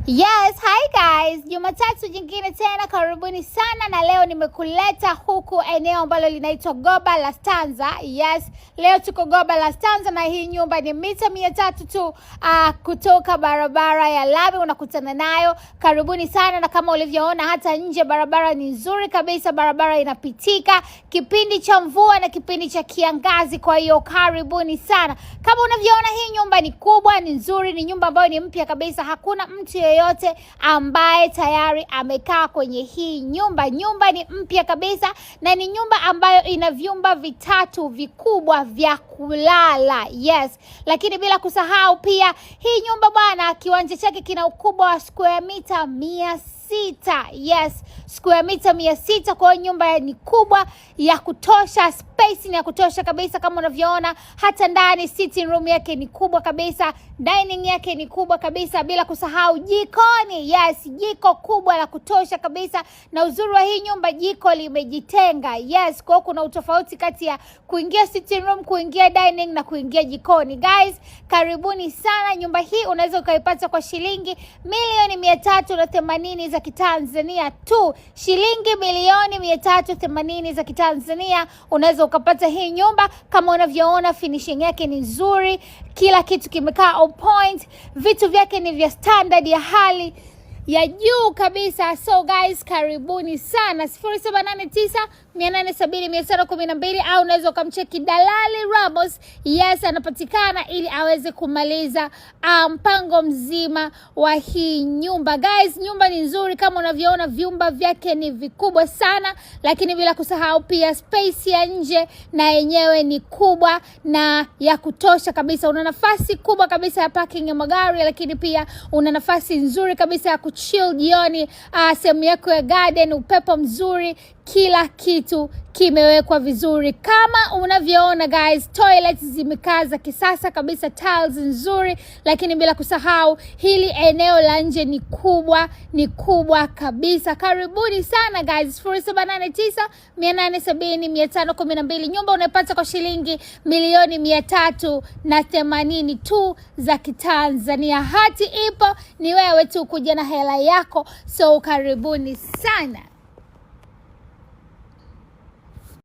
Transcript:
Yes, hi guys. Jumatatu nyingine tena, karibuni sana na leo nimekuleta huku eneo ambalo linaitwa Goba la Stanza. Yes, leo tuko Goba la Stanza na hii nyumba ni mita 300 tu kutoka barabara ya lami unakutana nayo. Karibuni sana, na kama ulivyoona hata nje barabara ni nzuri kabisa, barabara inapitika kipindi cha mvua na kipindi cha kiangazi. Kwa hiyo karibuni sana. Kama unavyoona hii nyumba ni kubwa, ni nzuri, ni nyumba ambayo ni mpya kabisa. Hakuna mtu yeyote ambaye tayari amekaa kwenye hii nyumba. Nyumba ni mpya kabisa na ni nyumba ambayo ina vyumba vitatu vikubwa vya kulala. Yes, lakini bila kusahau pia hii nyumba bwana, kiwanja chake kina ukubwa wa square mita 600. Yes, square mita 600. Kwa hiyo nyumba ni kubwa ya kutosha, space ni ya kutosha kabisa. Kama unavyoona hata ndani sitting room yake ni kubwa kabisa, dining yake ni kubwa kabisa, bila kusahau jikoni. Yes, jiko kubwa la kutosha kabisa, na uzuri wa hii nyumba jiko limejitenga. Yes, kwa hiyo kuna utofauti kati ya kuingia sitting room, kuingia dining na kuingia jikoni. Guys, karibuni sana. Nyumba hii unaweza ukaipata kwa shilingi milioni 380 za Kitanzania tu, shilingi milioni 380 za Kitanzania unaweza ukapata hii nyumba. Kama unavyoona finishing yake ni nzuri, kila kitu kimekaa on point, vitu vyake ni vya standard ya hali ya juu kabisa. So guys, karibuni sana 0789 870 512, au unaweza ukamcheki Dalali Ramos. Yes, anapatikana ili aweze kumaliza mpango mzima wa hii nyumba. Guys, nyumba ni nzuri kama unavyoona, vyumba vyake ni vikubwa sana, lakini bila kusahau pia space ya nje na yenyewe ni kubwa na ya kutosha kabisa. Una nafasi kubwa kabisa ya parking ya magari, lakini pia una nafasi nzuri kabisa ya kuchill jioni, sehemu yako ya garden, upepo mzuri, kila kitu kimewekwa vizuri kama unavyoona guys. Toilets zimekaa za kisasa kabisa, tiles nzuri, lakini bila kusahau hili eneo la nje ni kubwa, ni kubwa kabisa. Karibuni sana guys, 0789 870 512. Nyumba unaipata kwa shilingi milioni 380 tu za Kitanzania. Hati ipo, ni wewe tu kuja na hela yako, so karibuni sana.